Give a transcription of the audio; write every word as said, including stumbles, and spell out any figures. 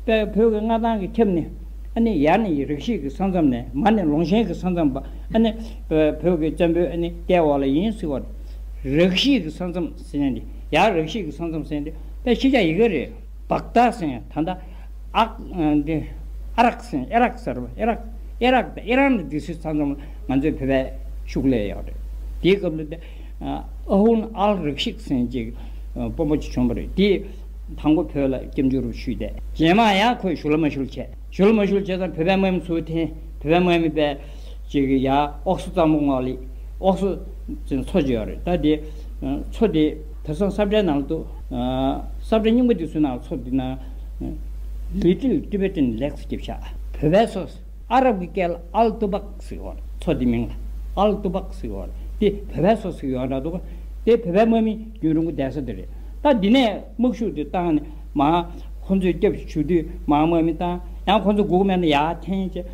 པས་བོད་ཀྱི་མངའ་ཐང་གི་ཁྱབ་ནས། ཨ་ནི་ཡར་ནི་རིགས་ཤིག་གི་ས་མཚམས་ནས། མར་ནི་ལུང་ཆེན་གྱི་ས་མཚམས་པ། ཨ་ནི་བོད་ཀྱི་བཙན་པོའི་ཨ་ནི་ལྟེ་བ་ལ་ཡིན་ཟེར་བ། རིགས་ཤིག་གི་ས་མཚམས་ཟེར་ནས་འདི། ཡར་རིགས་ཤིག་གི་ས་མཚམས་ཟེར་ནས་འདི། ད་ཕྱི་རྒྱལ་ཡི་གེ་རེད། བག་ད་ཟེར་ཡང་ད་ལྟ་ཨག་འདི་ཨ་རག་ཟེར། ཨེ་རག་ཟེར་བ། ཨེ་རག་ཨེ་རག་དང་ཨེ་རག་ནི་འདི་སུའི་ས་མཚམས་ལ་ང་ཚོའི་བོད་པའི་ཤུགས་ལས་ཡོད་རེད། དེའི་སྐབས་ལ་དེ་ཨ་ཧུན་ཨལ་རིགས་ཤིག་ཟེར་ཅིག་དཔོན་པོ་ཅིག་བྱུང་བ་རེད། དེ་དང་པོ་བོད་ལ་སྐྱབས་འཇུག་རུ་ཞུས་ཏེ། རྗེས་མ་ཡང་ཁོས་ཞུ་ལ་མ་ཞུ་ལ་བྱས། ཞུ་ལ་མ་ཞུ་ལ་བྱས་ཙང་བོད་པའི་དམག་མི་ཚུར་འཐེན། བོད་པའི་དམག་མི་པས་ཅིག་ཡ་ཨོག་སུ་གཙང་པོ་ངོགས་ལི་ཨོག་སུ་ཅིག་མཚོ་ཅིག་ཡོད་རེད། ད་དེ་མཚོ་དེ་དེང་སང་ས་བཀྲའི་ནང་ལ་འདུག་ས་བཀྲ་རྙིང་པ་དེ་ཚོའི་ནང་ལ་མཚོ་དེ་ནང་Little Tibetan Lakes ཅེས་བྱ། བོད་པའི་མཚོ། ཨ་རབ་ཀྱི་སྐད་ལ་ཨལ་ཏུ་བག་ཟེར་བ་རེད། མཚོ་དེ་མིང་ལ་ཨལ་ཏུ་བག་ཟེར་བ་རེད། དེ་བོད་པའི་མཚོ་ཟེར་ཡོད་འདྲ་འདུག་དེ་བོད་པའི་དམག་མི་རྒྱུན་རིང་པོ་བསྡད་ས་དེ་རེད། ད་འདི་ནས་དམག་ཤུགས་དེ་བཏང་ནས་མར་ཁོ་ཚོས་སྐྱབས་ཞུ་དུས་མར་དམག་མི་བཏང་། ཡང་ཁོ་ཚོ་སྒུག་མེད་ན་ཡར་འཐེན་བྱས།